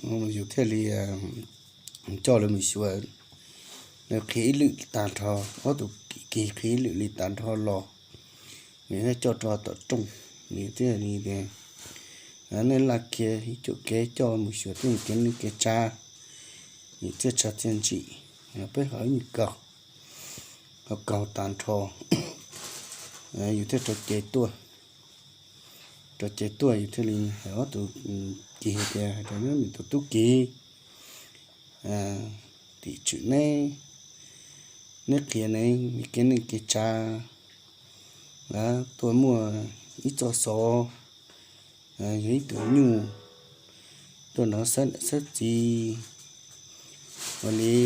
Yus thiaj li coj lawv mus xyuas, lawv qhia ib lwm tag nrho, ob tug kis qhia ib lwm li tag nrho los, nws thiaj coj rau tom rooj. Nws thiaj li tias, nej laj kiag ib cuam kev coj mus xyuas tej kev neej kev tsav, nws thiaj tshaj txiaj ntsim, peb ho ib me kaug, ho kaug tag nrho, yus thiaj rau cev tuaj. Rau cev tuaj yus thiaj li hais ob tug kis hais tias, hais rau neb tus tub kis, tim tswm neb, neb qhia neb kev neej kev tsav, tuaj muaj ib txoj xov, yog ib tug nyuj tuaj nrog xeeb niam xeeb txiv, ua li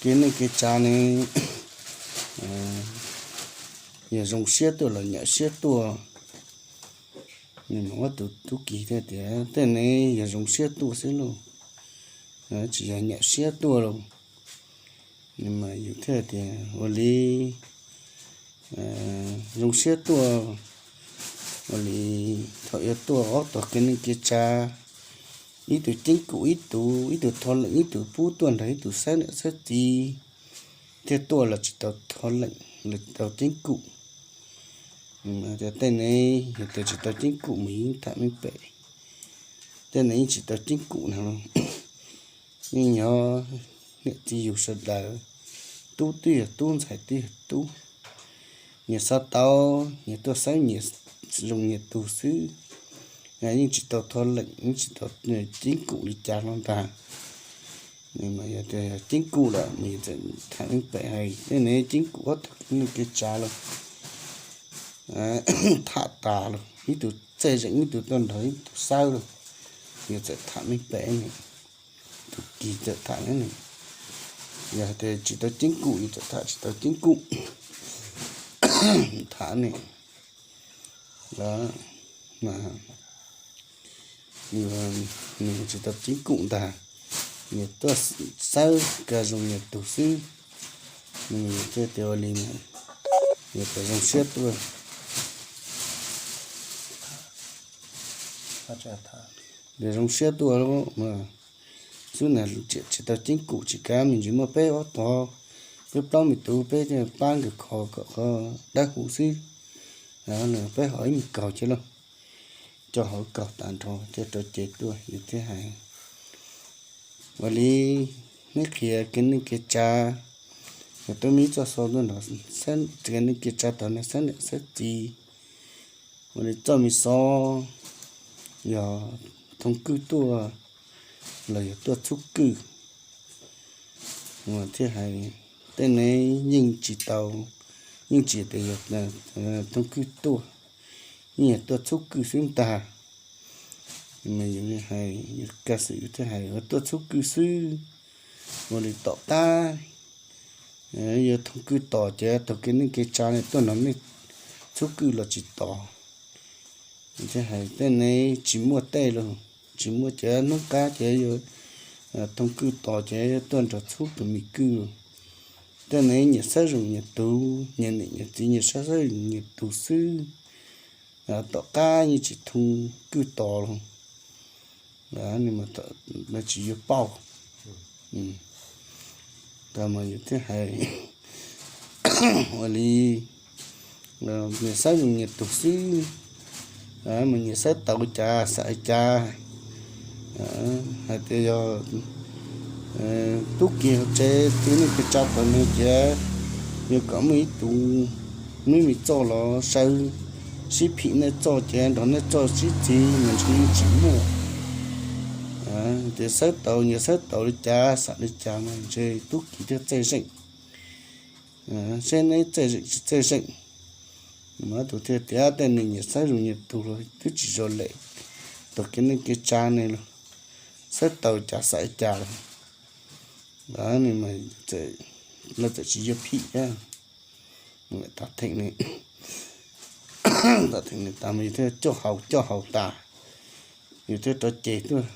kev neej kev tsav ne, yog zoo siab tuaj los nyuaj siab tuaj. Nws mas ob tug tub kis thiaj tias, tej ne yog zoo siab tuaj xwb lauj, tsis yog nyuaj siab tuaj lauj. Nws mas yus thiaj tias, ua li zoo siab tuaj, ua li thaum yuav tuaj ob tog kev neej kev tsav, ib tug ceeb kum ib tug, ib tug thov leem ib tug, pub tuaj nrog ib tug xeeb niam xeeb txiv, thiaj tuaj los tsis tau thov leem, los tsis tau ceeb kum. Tej ne yog tias tsis tau ceeb kum mas yeej tham meej pem, tej ne yeej tsis tau ceeb kum no. Yeej nyob niam txiv yug sawv daws, tub twb yog tub, ntxhais twb yog tub, nyias xav tau, nyias tuaj xeeb nyias zoo nyias tus xwb, yeej tsis tau thov leem, yeej tsis tau ceeb kum li cas los ntag. Mas yog tias ceeb kum lawm mas yus txawm tham meej pem hais, tej ne ceeb kum ob tog kev neej kev tsav los tham tas los, ib tug txawj zeem ib tug tuaj nrog ib tug xawb los, yus txawm tham meej pem ne, tus kis txawm tham ne. Yog hais tias tsis tau ceeb kum yus txawm tham tsis tau ceeb kum, tham ne. Nws tsis tau ceeb kum ntag, nws tuaj xawb kag zoo nyias tus xwb. Nws thiaj tias ua li, nws txawm zoo siab tuaj. Nws zoo siab tuaj mas xwb na, tsis tau ceeb kum tsis kav me ntsis muaj peb ob tog, peb plaub me tus peb thiaj pab nkawd kho kom qhov dawb huv xwb. Peb ho ib me kaug cia lauj, coj hauv kaug tas nrho thiaj rau cev tuaj, yus thiaj hais, ua li neb qhia kev neej kev tsav, yog tuaj me ib txoj xov tuaj nrog kev neej kev tsav tog ne xeeb niam xeeb txiv, ua li txoj me xov yog thoob kwj tuaj los yog tuaj txhub kwj. Thiaj hais, tej ne yeej tsis tau, yeej tsis tias yog thoob kwj tuaj, yeej yog tuaj txhub kwj xwb ntag. Mas yus hais, yus kaj xwm yus thiaj hais, tuaj txhub kwj xwb, ua li tom qab yuav thoob kwj tos ces tog kev neej kev tsav ne tuaj nrog nej txhub kwj los tsis tos. Thiaj hais, tej ne tsis muaj tej los, tsis muaj ces hnub qab ces yuav thoob kwj tos ces yuav tuaj nrog txhub tus me kwj. Tej ne nyias xawb zoo nyias tus, nyias niam nyias txiv nyias xawb xawb zoo nyias tus xwb, tom qab yeej tsis thoob kwj tos los, tsis yuav pauj. Tag mas yus thiaj hais, ua li nyias xawb zoo nyias tus xwb, mas nyias xawb tau li cas xav li cas. Hais tias yog tub ki hauv tsev twb neej twb tsa tau nws ces yuav kom muaj ib tug, muaj ib me txoj los sawv sib phim nej txoj ces nrog nej txoj sib txig mas ntshe yeej tsis muaj. Tias xawb tau, nyias xawb tau li cas xav li cas mas ntshe tub ki thiaj txawj zeem, seb neb txawj zeem tsis txawj zeem. Mas tus thiaj tias tej nws nyias xawb zoo nyias tus los twb tsis zoo lawm, tog kev neej kev tsa ne los xawb tau cas xav cas los, lawv txawm tsis yuav phim thiab. Tam theem, tam theem nws tas mas yus thiaj coj haus coj haus tas, yus thiaj rov ces tuaj,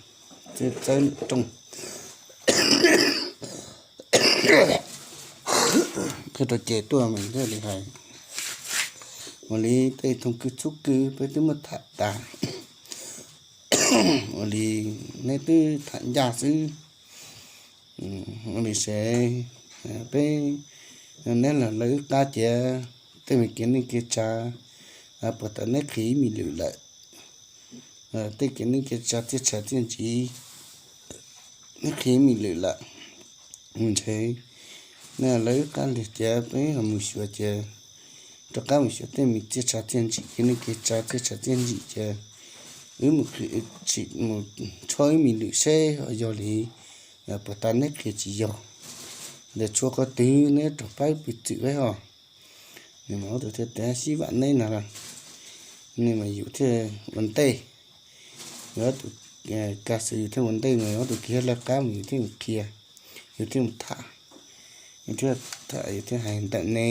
thiaj txawb rooj, thiaj rov ces tuaj mas thiaj li hais, ua li tej thoob kwj txhub kwj peb twb muab tham tas, Ua li neb twb tham ncaj xwb. Ua li se peb, neb los lawv wb qab ces tej me kev neej kev tsav puag ta neb qhia ib me lwm lawm. Tej kev neej kev tsav txiaj tshav txiaj ntsig neb qhia ib me lwm lawm. Ntshe neb lawv wb qab li ces peb ho mus xyuas ces rov qab mus xyuas tej me txiaj tshav txiaj ntsig, kev neej kev tsav txiaj tshav txiaj ntsig ces wb mus qhia, mus tshuab ib me lwm seb ho yog li puag ta neb qhia tsis yog. Ntawm tshuav qhov twg neb rov pab pw txwm os. Nws mas ob tug thiaj teb sib vam neb no, nws mas yus thiaj ua ntej, yus ob tug kav xwm yus thiaj ua ntej mas yus ob tug kiag lawv qab mus yus thiaj mus qhia, yus thiaj mus tham, yus thiaj tham yus thiaj hais ntawm ne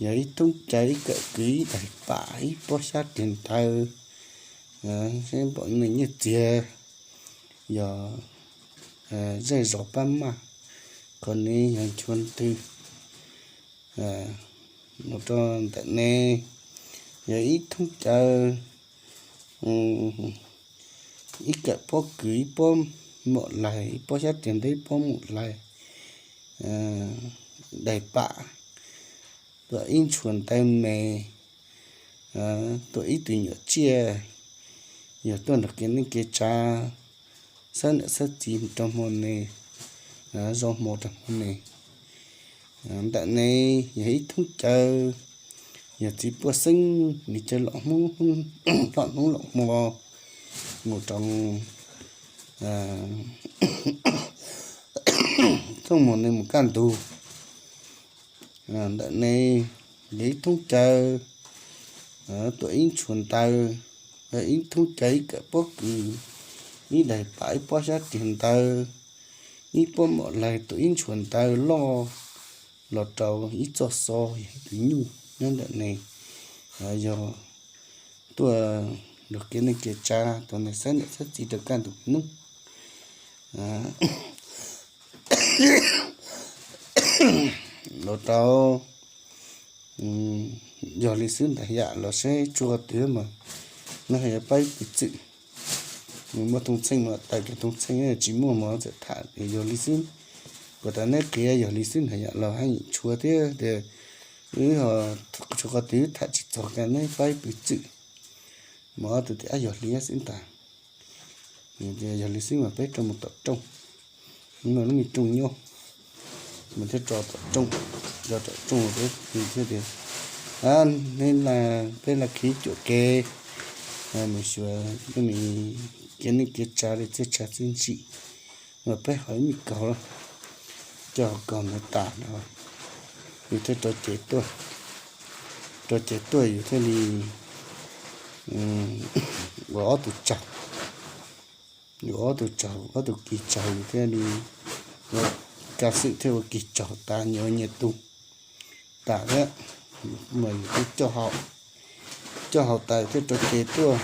yog ib thoob cawv ib kawm kwv ib daim pam ib pob xyab riag ntawv, seb npaum nws nyiaj txiag yog zej zos pab maj, qhov nws yog chua ntwg, mus rau ntawm ne yog ib thoob cawv ib kawm pob kws ib pob mum lais ib pob xyab riag ntawv ib pob mum lais, daim pam, tuam ib ntshua ntawv me, tuam ib tug nyuam tsiaj, yog tuaj nrog kev neej kev tsav, xab nam xab txiv rau hmo ne, zoo hmo rau hmo ne. Ntawm ne yog ib thoob cawv, yog txiv puaj xeeb nws cawv lom hnub, lom hnub lom hmo mus rau thooj hmo ne mus kaj ntug. Ntawm ne yog ib thoob cawv, tuam ib ntshua ntawv, ib thoob cawv ib kawm pob kws, ib daim pam ib pob xyab riag ntawv, ib pob mum lais tuam ib ntshua ntawv loj los rau ib txoj xov yog ib tug nyuj nyob ntawm ne. Yog tuaj nrog kev neej kev tsav, tuaj nrog xab nam xab txiv rau kaj ntug hnub los rau, yog li xwb ntag yam los seb tshuav qhov twg mas neb ho yuav pab pw txwm. Muaj thoob txheej mas tawm kiag thoob txheej, tsis muaj mas txawm tham yog li xwb. Puag ta neb qhia yog li xwb ntag yam los haj yam tshuav thiab tias wb ho tshuav qhov twg tham tsis txog ces neb pab pw txwm. Mas ob tug tias yog li xwb ntag. Yog li xwb mas peb rov mus tom rooj, muaj lub me rooj nyob, mus thiaj rau tom rooj, rau tom rooj peb thiaj tias, neb, peb los khi cuam kev mus xyuas kev neej kev tsav li txiaj tshav txiaj ntsig, mas peb haus ib me kaug, coj kaug ntawd tas no yus thiaj rov cev tuaj. Rov cev tuaj yus thiaj li ua ob tug tsaug, yus ob tug tsaug, ob tug kis tsaug yus thiaj li ua kav xwm thiaj ua kis tsaug tas nyias ua nyias tus tas thiab, mas yus thiaj coj haus, coj haus tas yus thiaj rov cev tuaj,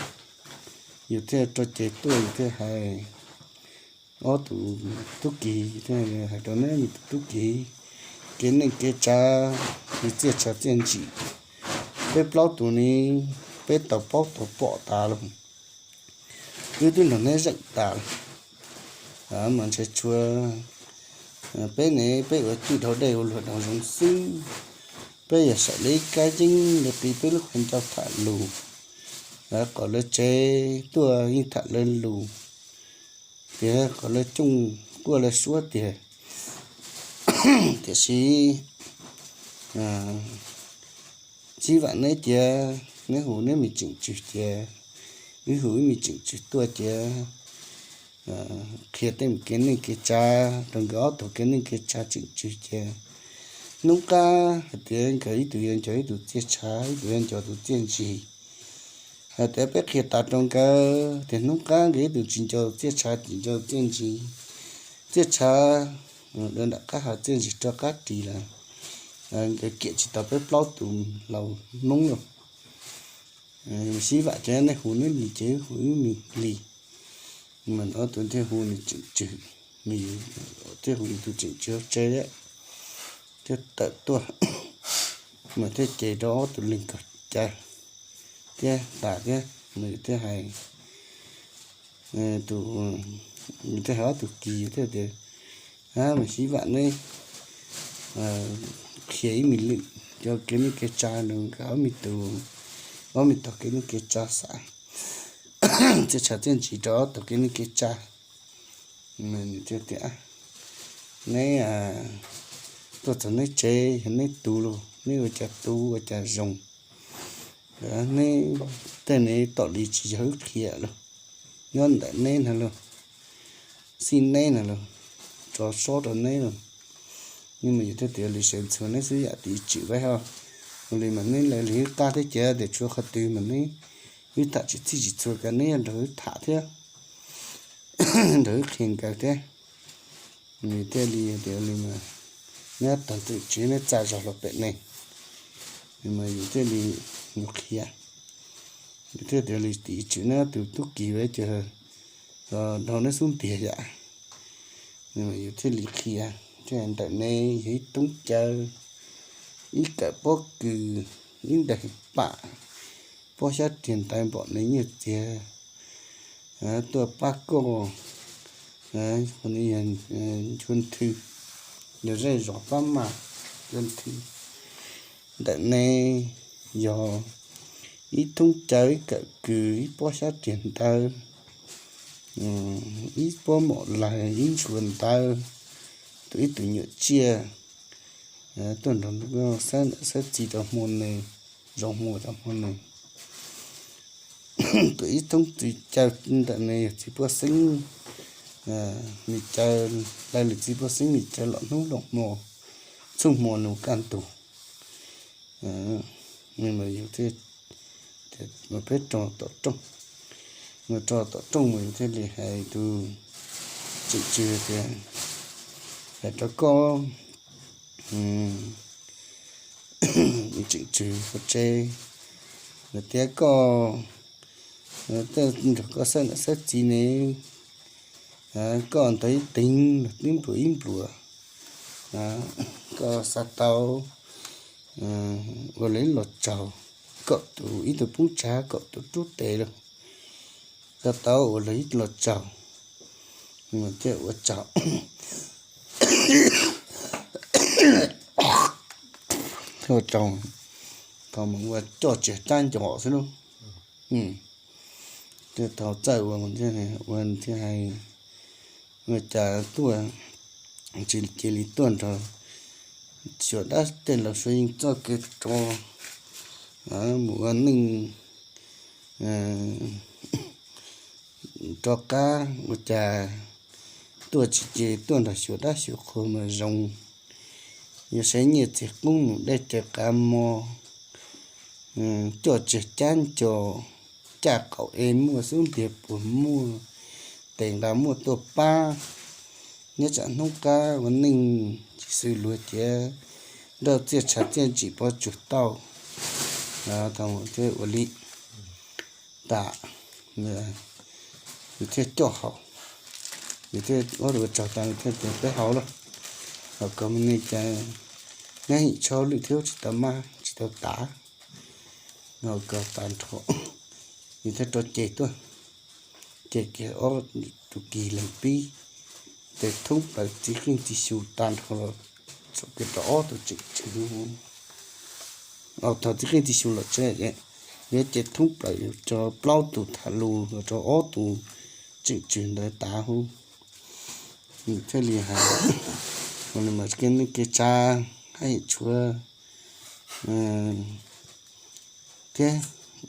yus thiaj rov cev tuaj yus thiaj hais ob tug tub ki, thiaj hais rau neb me tus tub ki, kev neej kev tsav li txiaj tshav txiaj ntsig, peb plaub tus ne, peb tau paub tau pom tas lawm, wb twb nrog neb zeem tas lawm, mas ntshe tshuav peb ne, peb ua tij dhau dej ua luag dhau zoov xwb, peb yog saum lawv ib kab yeeb li qi peb lub qhov ncauj tham lus, qhov lawv tsev tuaj yeej tham lawv lus, tias qhov lawv cooj quaj lawv suab tiag. Tiam sis sib vam neb tias neb hu neb me tseem tswv tias, wb hu wb me tseem tswv tuaj tias qhia tej me kev neej kev tsav rau nkawd ob tug kev neej kev tsav tseem tswv tias hnub qab hais tias nkawd ib tug yuav nco ib tug txiaj tshav, ib tug yuav nco tus txiaj ntsig. Hais tias peb qhia tas rau nkawd tias hnub qab nkawd ib tug tsis nco txiaj tshav tsis nco txiaj ntsig, txiaj tshav dua nram qab hav txiaj ntsig rau qab ris lawm, nkawd kiam tsis tau peb plaub tus laus Hmoob lawm. Sib vam ces nej hu neb li ces wb hu wb li. Mas ob tug thiaj hu nws tseem tswv, thiaj hu nws tus tseem tswv hauv tsev thiab, thiaj tawm tuaj, mas thiaj ces rau ob tug leeg kom cawv thiab tas thiab, nws thiaj hais tus, yus thiaj hais ob tug kis, yus thiaj tias, mas xib vam neb qhia ib me lwm cov kev neej kev tsa rau nkawd ob me tug, ob me tog kev neej kev tsa xav, txiaj tshav txiaj ntsim rau ob tog kev neej kev tsa. Nws thiaj tias, neb tuaj txog neb tsev yog neb tu los neb ua cas tu ua cas zoo, neb tej ne tom li tsis yog wb qhia los, nyob ntawm neb no los, xij neb no los, tso sob rau neb los. Mas yus thiaj tias li sawv ntxhuav neb xwb yam tim tswm vaib ho, ua li mas neb lawv li wb qab thiab ces tias tshuav qhov twg mas neb, wb tham tsis txhij tsis txhua ces neb nrog wb tham thiab, nrog wb qhia nkawd thiab. Nws thiaj li tias li mas, neb tog ntxim tswv neb txaj zog los pem ne, mas yus thiaj li, yus qhia, yus thiaj tias li tim tswm neb tus tub kis ua ces dhau neb xub ntiag yam. Yus thiaj li qhia, thiaj ntawm ne yog ib thoob cawv, ib kawm pob kws, ib ntaig pam, pob xyab riag ntawv npaum ne nyiaj txiag tuaj pab koj, yog nchuav nthwv, yog zej zos pab mas nchuav nthwv. Ntawm ne yog ib thoob cawv, ib kawm kws, ib pob xyab riag ntawv, ib pob mom lais, ib ntshua ntawv, tus ib tus nyuam tsiaj tuaj nrog xab niam xab txiv rau hmo nws, zoo hmo rau hmo nws. Tus ib thoob txwv caw ntawm ne yog txiv Paj Xeeb, nws caw, lawv li txiv Paj Xeeb nws caw los hnub los hmo, txhua hmo nws kaj ntug. Mas yus thiaj, mas peb rau tom rooj, mas rau tom rooj mas yus thiaj li hais tus tseem tswv tias, hais rau koj, tseem tswv ua tsev, lawv tias koj, tej nrog koj xab niam xab txiv ne, koj ntawd ib teev los twb npluav ib npluav, koj xav tau ua lawv ib los tsaug, kaum tus ib tug poob tsag kaum tus rub tes lawm, xav tau ua lawv ib los tsaug, thiaj ua tsaug, thiaj ua tsaug, thaum mus ua coj tsiag cab nco xwb lauj. Thiaj tau txawj ua, ua thiaj hais, ua cas tuaj, tsis cia li tuaj nrog xyuas dab tej laus suav yeej txoj kev rov mus ua neej rov qab, ua cas tuaj tsis cia li tuaj nrog xyuas dab xyuas qhua mas zoo, yuav saib nyiaj txiag qoob lus dej cawv qab mov, coj tsiag cab nco, caj qaum es muaj xub ntiag puas muaj, tes nqa muaj tuaj pab, nyob tsam hnub qab ua neej tsis xws luag tiav, nrauj txiaj tshav txiaj ntsim pov tsuag tau. Thaum thiaj ua li tas, yus thiaj coj haus, yus thiaj ua tsaug tas yus thiaj tias peb haus lauj, haus kom me ne cas, neb yeej tshaib lwj thiab tsis tau maj tsis tau tav, haus kom tas nrho, yus thiaj rov ces tuaj, ces kiag ob tug kis leeg pib, ces thoob plaws txiv qeej txiv xyu tag nrho los, txog kiag rau ob tug tseem tswv, thaum txiv qeej txiv xyu los tsev, yuav ces thoob plaws rau plaub tug tham lus los rau ob tug tseem tswv ntawd tav hub. Nws thiaj li hais, ua li mas kev neej kev tsa haj yam tshuav thiab,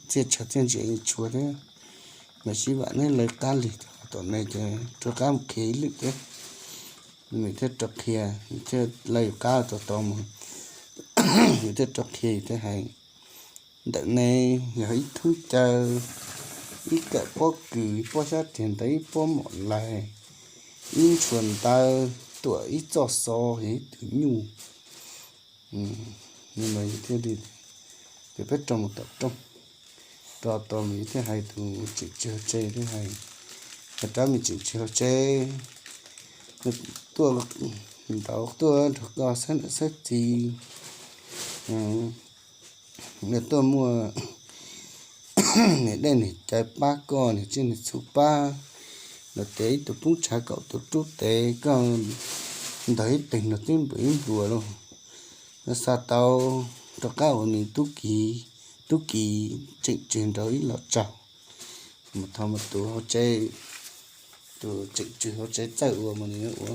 txiaj tshav txiaj ntsim tshuav thiab, mas sib vam neb lawv qab li, tom ne ces rov qab mus qhia ib lwm thiab. Nws thiaj rov qhia, nws thiaj lawv yus qab tau tau mus, nws thiaj rov qhia thiab hais, ntawm ne yog ib thoob cawv, ib kawm pob kws, ib pob xyab riag ntawv, ib pob mom lais, ib ntshua ntawv, tuam ib txoj xov, yog ib tug nyuj. Nws mas yus thiaj li, ces peb rau mus tom rooj, rau tau mas yus thiaj hais tus tseem tswv hauv tsev thiab hais, hais rau me tseem tswv hauv tsev, tuaj, ntaus tuaj nrog koj xab niam xab txiv, tuaj muaj niam dej niam cawv pab koj, niam tsiaj niam txhu pab, Tias ib tug poob tshav kaum tus rub tes, koj ntog ib teg nrog tib npluas ib npluas lauj. Xa tau rov qab ua nws tub ki, tub ki tseem tswg nrog ib los tsaug. Mas thaum mas tus hauv tsev, tus tseem tswg hauv tsev txawj ua mas nws ua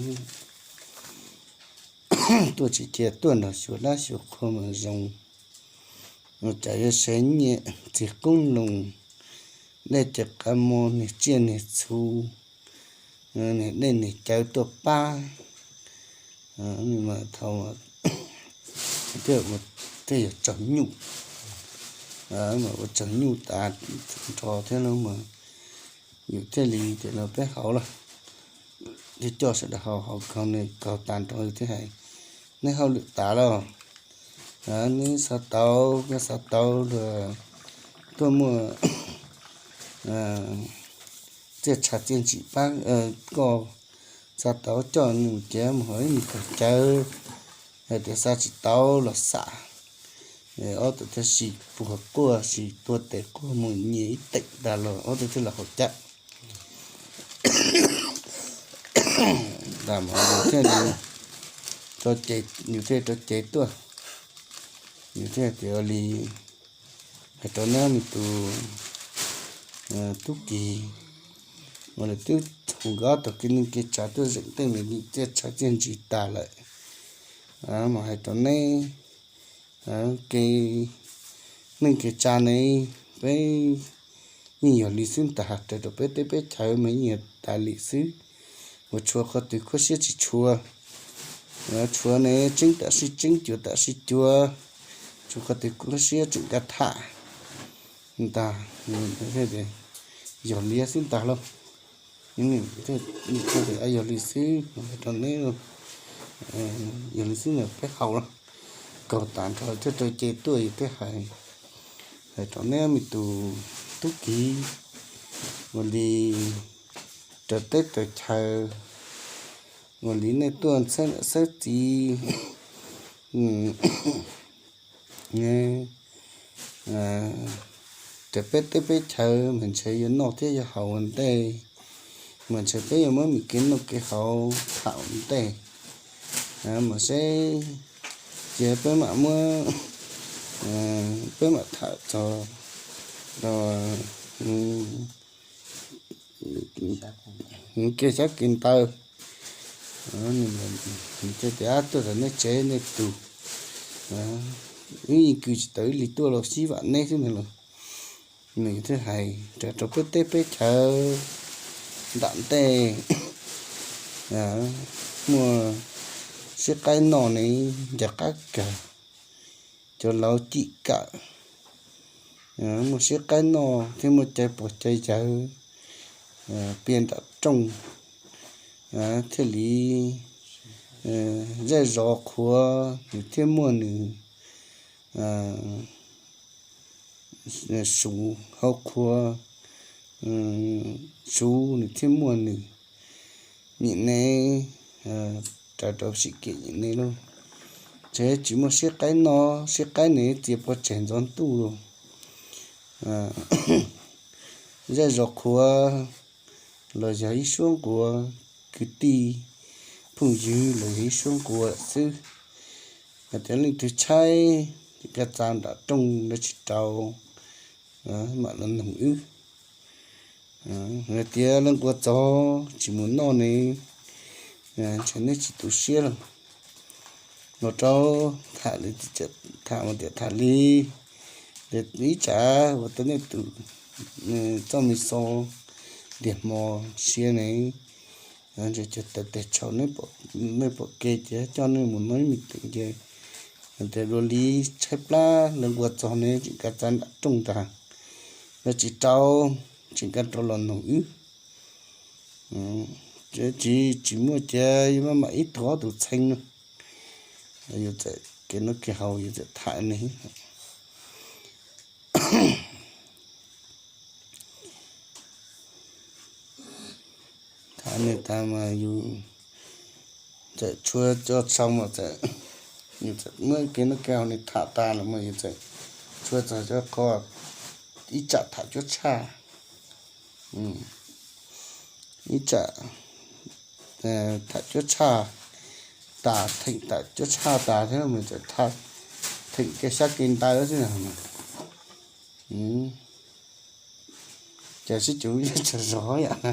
tuaj tsis cia tuaj nrog xyuas dab xyuas qhua mas zoo. Ua cas yuav sev nyiaj txiag qoob loo, dej cawv qab mos, niag tsiaj niag txhu, niag dej niag cawv tuaj pab. Mas thaum thiaj, thiaj yog tsaug nyuj, mas ua tsaug nyuj tas nrho thiab no mas yus thiaj li tias no peb haus lawm, thiaj coj sawv daws haus, haus kaug nws kaug tas nrho yus thiaj hais, neb hauj lwm tas lawm, neb xav tau, koj xav tau luag tuaj muaj txiaj tshav txiaj ntsim pab koj, xav tau coj nws mus cev mus haus ib nws khaub cawv, hais tias xav tsis tau los xam. Ob tug thiaj sib puag quaj, sib tua tes quaj mus nyias ib teem tas los ob tug thiaj los haus cawv. Ntag mas yus thiaj li, yus thiaj rau cev tuaj, yus thiaj tias ua li, hais rau neb me tus tub ki, ua li twb hu nkawd ob tog kev neej kev tsav tuaj zeem tej me txiaj tshav txiaj ntsim tas lawm, mas hais rau neb, kev neej kev tsav ne, peb yeej yog li xwb ntag, raws rau peb teb peb chaw mas yeej yog tas li xwb. Ua tshua qhov twg khuab siab tsis tshua, tshua ne tseeb tam sim tseeb, cuav tam sim cuav, tshua qhov twg khuab siab tseem kav tham ntag, yog li xwb ntag lauj. Yog li xwb, yog li xwb na peb haus los kaug tas nrho thiaj rau ce tuaj, yus thiaj hais, hais rau neb me tus tub ki, ua li raws teb raws chaw, ua li nej tuaj xeeb lam xeeb txiv, raws peb teb peb chaw mas ntshe yuav noj thiab yuav haus ua ntej, mas ntshe peb yuav muab me kev noj kev haus tham ua ntej, mas seb, cia peb mam muab, peb mam tham txog kev xyab kev ntawv. Nws thiaj tias tuaj tom nej tsev nej tus, wb yeej kwv tsis tau ib li tuaj los sib vam neb xwb ntag los. Nws thiaj hais raws rau peb teb peb chaw nram ntej muaj siab qaib noj ne, nco qab kawg, cov laus cim kawm, muaj siab qaib noj thiab muaj cai pog cai yawg, piav nram rooj, thiaj li zej zos qhuav nws thiaj muaj nws, suv hauv qhuav, suv nws thiaj muaj nws, nyem ne, raws rau sim kev nyem ne lauj. Ntshe tsis muaj siab qaib noj, siab qaib ne txia pov tseg ntxov ntuj lauj. Zej zos qhuav los yog ib suab nquas, kwv tij phooj ywg los yog ib suab nquas xwb. Hais tias leej twg tshaib, ces koj txav nram rooj los tsis rau, mam los noog wb. Hais tias lawv nquas txog tsis mus noj ne, ntshe neb tsis tu siab lauj. Los rau tham li, tham mus tias tham li, ib tsam ua tau nej tus txoj me xo ntiag hmo siab ne, ntshe cov tawv teg tshau nej pom kev ces coj nej mus noj ib me teem ces, hais tias dua li tshaib plab lawv nquas txog ne tseem kav txav nram rooj ntag, lawv tsis rau, tseem kav rau los noog wb. Tsis, tsis muaj ces yuav maj mam ib tug ob tug txheeb no, yuav txawm kev noj kev haus yuav txawm tham ne. Tham ne tas mas yus txawm tshuav coj tshau mas txawm, yus txawm muab kev noj kev haus ne tham tas los mas yus txawm tshuav txog cov qhov ib tsam tham cuab tshaj. Ib tsam tham cuab tshaj tas, theem tham cuab tshaj tas thiab mas txawm tham, theem kev xyab kev ntawv xwb na. Ces sib cuv yog tsaug zog yam na.